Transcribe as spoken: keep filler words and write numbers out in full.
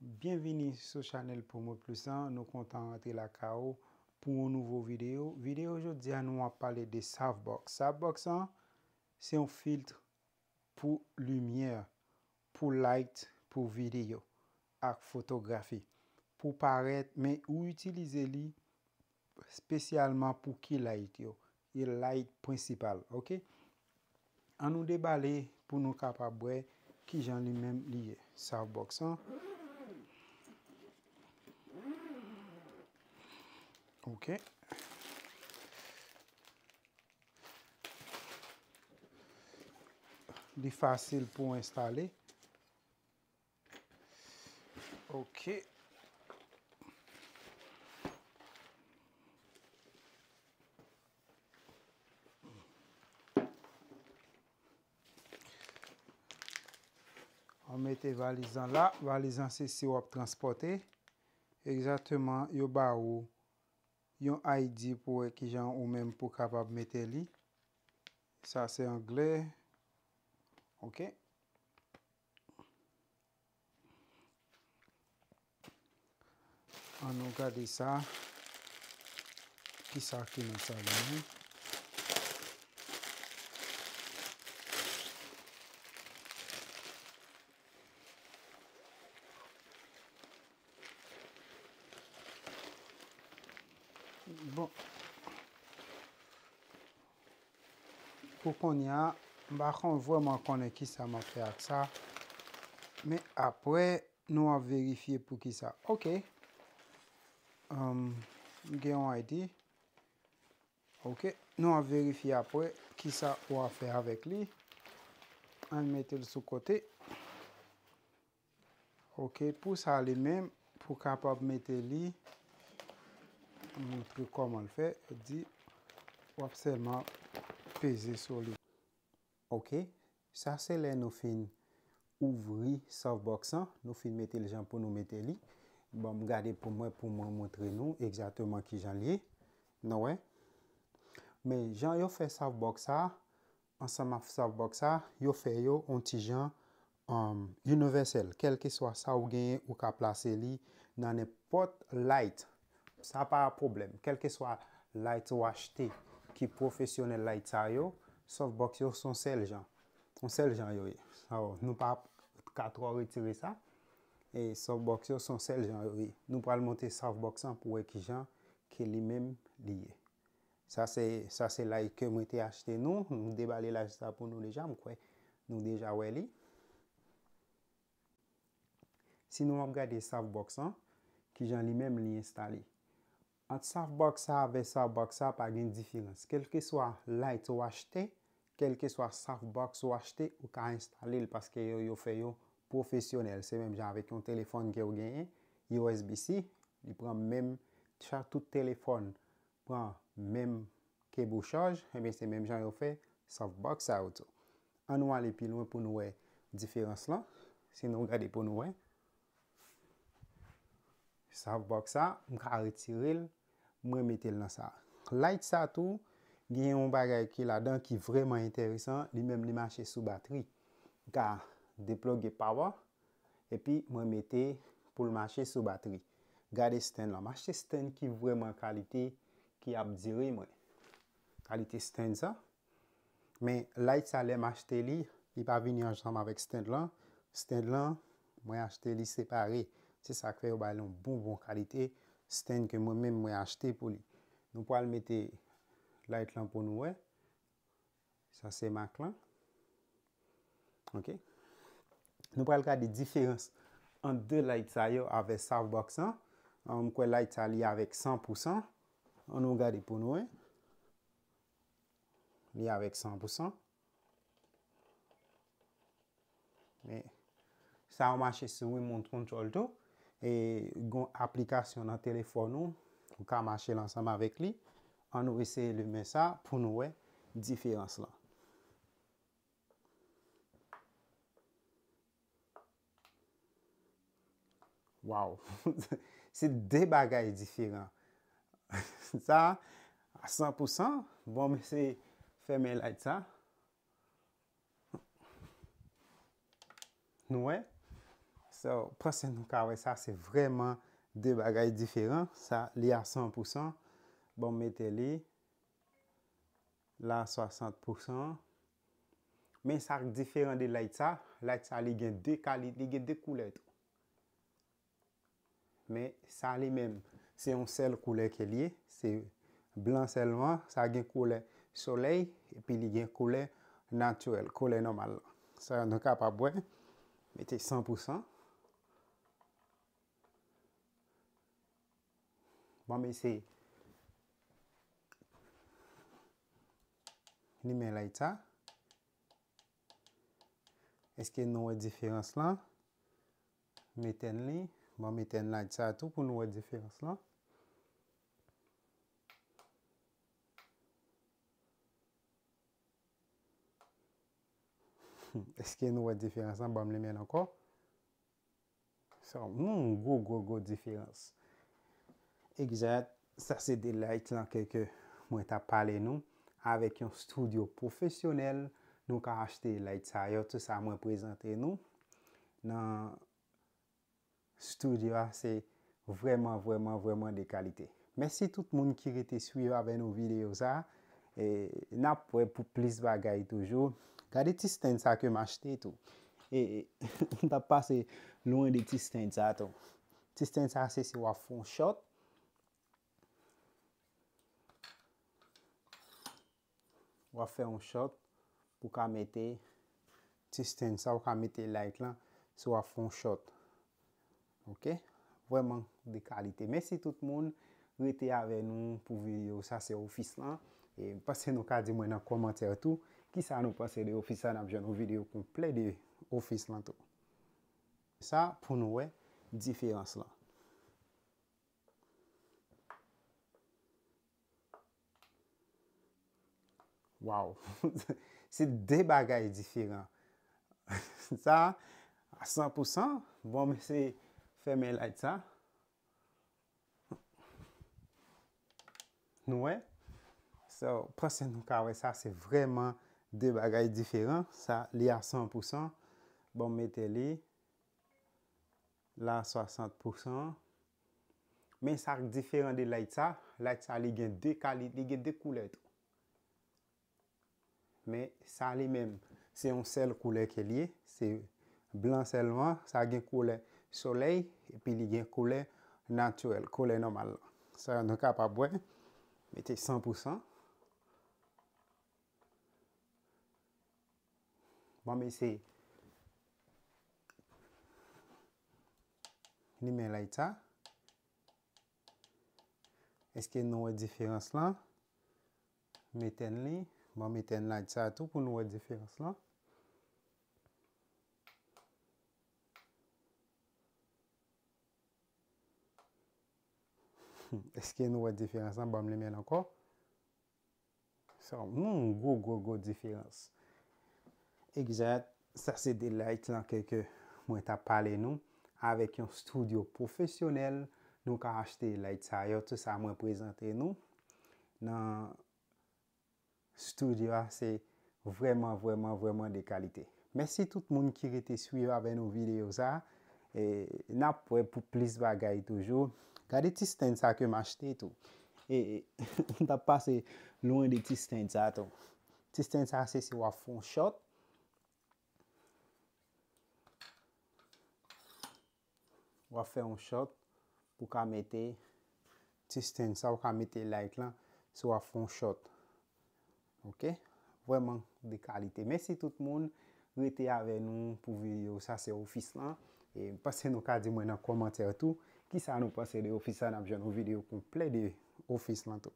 Byenvini sou chanèl Pou Mwen Plis lan. Nou kontan rantre lakay ou pou yon nouvo videyo. Videyo jodi a, nou ap pale de softbox. Softbox lan, se yon filt pou limyè, pou light, pou videyo ak fotografi. Pou parèt, men ou itilize li espesyalman pou key light yo. E light prensipal, oke? An nou debale pou nou kapab wè kijan li menm li ye. Softbox lan. Oke. Li fasil pou enstale. Oke. An mete valiz lan la. Valiz lan se si w ap transpòte. Egzakteman, yo ba ou yon I D pou wè kijan ou menm pou kapab mete li. Sa se anglè. Oke. An nou gade sa. Kisa ki nan sa la menm? Bon. Pou kounye a, m pa konn vrèman konnen kisa m ap fè ak sa. Men apre, nou ap verifye pou kisa. Oke. Um, m gen yon I D. Oke. Nou ap verifye apre kisa ou ap fè avèk li. Ann mete l sou kote. Oke, pou sa li menm, pou kapab mete li, montre kòman l fè, di, w ap sèlman peze sou li. Oke, sa se lè nou fin ouvri softbox lan, nou fin mete l jan pou nou mete li. Bon, m gade pou mwen, pou mwen montre nou egzakteman kijan l ye. Nou wè? Men jan yo fè softbox sa, ansanm ak softbox sa, yo fè yo on ti jan, um, inivèsèl. Kèlkeswa sa ou genyen, ou ka plase li nan nenpòt light. Sa pa pwoblèm. Kèlkeswa light ou achte ki pwofesyonèl light sa yo, softbox yo se on sèl jan. On sèl jan yo ye. So, nou pa ka twò retire sa. E softbox yo se on sèl jan yo ye. Nou pral monte softbox lan pou wè kijan ke li menm li ye. Sa se, sa se light ke mwen te achte nou. Nou debale light sa pou nou deja, m kwè nou deja wè li. Si nou ap gade softbox lan, kijan li menm li enstale. Ant softbox sa avè softbox sa pa gen diferans. Kèlkeswa light ou achte, kèlkeswa softbox ou achte, ou ka enstale l paske yo, yo fè yo pwofesyonèl. Se menm jan avèk yon telefòn ke ou genyen, U S B C, li pran menm, chak tout telefòn pran menm kebo chaj, ebyen se menm jan yo fè softbox sa yo tou. An nou ale pi lwen pou nou wè diferans lan. Si nou gade pou nou wè. Softbox sa, m ka retire l, mwen mete l nan sa. Light sa tou, gen yon bagay ki ladan ki vrèman enteresan, li menm li mache sou batri. M ka deploge power, epi mwen mete pou l mache sou batri. Gade stand lan. M achte stand ki vrèman kalite, ki ap dire mwen. Kalite stand sa. Men light sa lè m achte li, li pa vini ansanm avèk stand lan. Stand lan, mwen achte li separe. Se sa k fè yo ba l yon bon, bon kalite stand ke mwen menm mwen achte pou li. Nou pral mete light lan pou nou wè. Sa se mak lan. Oke. Nou pral gade diferans ant de light sa yo avè softbox lan. An, m kwè light sa li avèk san pou san. An nou gade pou nou wè. Li avèk san pou san. Men, sa yo mache sou remote control tou. E gon aplikasyon nan telefòn ou, ou ka mache l ansanm avèk li. An nou eseye limen sa pou nou wè diferans lan. Waw! Se de bagay diferan. Sa, a san pou san, bon, m eseye fèmen light sa. Nou wè? So, panse nou ka wè sa, se vrèman de bagay diferan. Sa, li a san pou san. Bon, m mete li la swasant pou san. Men sa k diferan de light sa, light sa li gen de kali, li gen de koulè tou. Men sa li menm, se yon sèl koulè ke li ye, se blan sèlman, sa gen koulè solèy, epi li gen koulè natirèl, koulè nòmal la. Sa nou kapab wè, mete san pou san. Bon, men se limen light sa. Èske nou wè diferans lan? M etèn li. Bon, m etèn light sa tou pou nou wè diferans lan. Èske nou wè diferans lan? Ban m limen l ankò. Sa yon gwo, gwo, gwo diferans. Egzat, sa se de light lan ke, ke mwen t ap pale nou. Avèk yon studio pwofesyonèl, nou ka achte light sa yo, tout sa mwen prezante nou. Nan studio a, se vrèman, vrèman, vrèman de kalite. Mèsi tout moun ki rete swiv avè nou videyo sa. E n ap wè pou plis bagay toujou. Gade ti stand sa ke m achte tou. E m t ap pase lwen de ti stand sa tou. Ti stand sa, se si w ap fè yon shot. W ap fè yon shot pou ka mete ti stand sa, ou ka mete light lan si w ap fè yon shot. Ok? Vrèman de kalite. Mèsi tout moun. Rete avè nou pou videyo sa, se ofis lan. E m panse nou ka di mwen nan kòmantè tou kisa nou panse de ofis la. N ap jwenn yon videyo konplè de ofis lan tou. Sa pou nou wè diferans lan. Waw! Se de bagay diferan. Sa, a san pou san, bon, m eseye fèmen light sa. Nou wè? So, panse nou ka wè sa, se vrèman de bagay diferan. Sa, li a san pou san. Bon, m mete li la swasant pou san. Men sa k diferan de light sa, light sa, li gen de kali, li gen de koulè tou. Men sa li menm, se yon sèl koulè ke li ye, se blan sèlman, sa gen koulè solèy, epi li gen koulè natirèl, koulè nòmal lan. Sa nou kapab wè, mete san pou san. Bon, men se limen light sa. Èske nou wè diferans lan? M etèn li. Bon, m etèn light sa tou pou nou wè diferans lan. Èske nou wè diferans lan? Ban m limen l ankò. Sa yon gwo, gwo, gwo diferans. Egzat, sa se de light lan ke, ke mwen t ap pale nou. Avèk yon studio pwofesyonèl, nou ka achte light sa yo, tout sa mwen prezante nou. Nan studio a, se vrèman, vrèman, vrèman de kalite. Mèsi tout moun ki rete swiv avè nou videyo sa. E n ap wè pou plis bagay toujou. Gade ti stand sa ke m achte tou. E m t ap pase lwen de ti stand sa tou. Ti stand sa, se si w ap fè yon shot. W ap fè yon shot pou ka mete ti stand sa, ou ka mete light lan si w ap fè yon shot. Ok? Vrèman de kalite. Mèsi tout moun. Rete avè nou pou videyo sa, se ofis lan. E m panse nou ka di mwen nan kòmantè tou kisa nou panse de ofis la. N ap jwenn yon videyo konplè de ofis lan tou.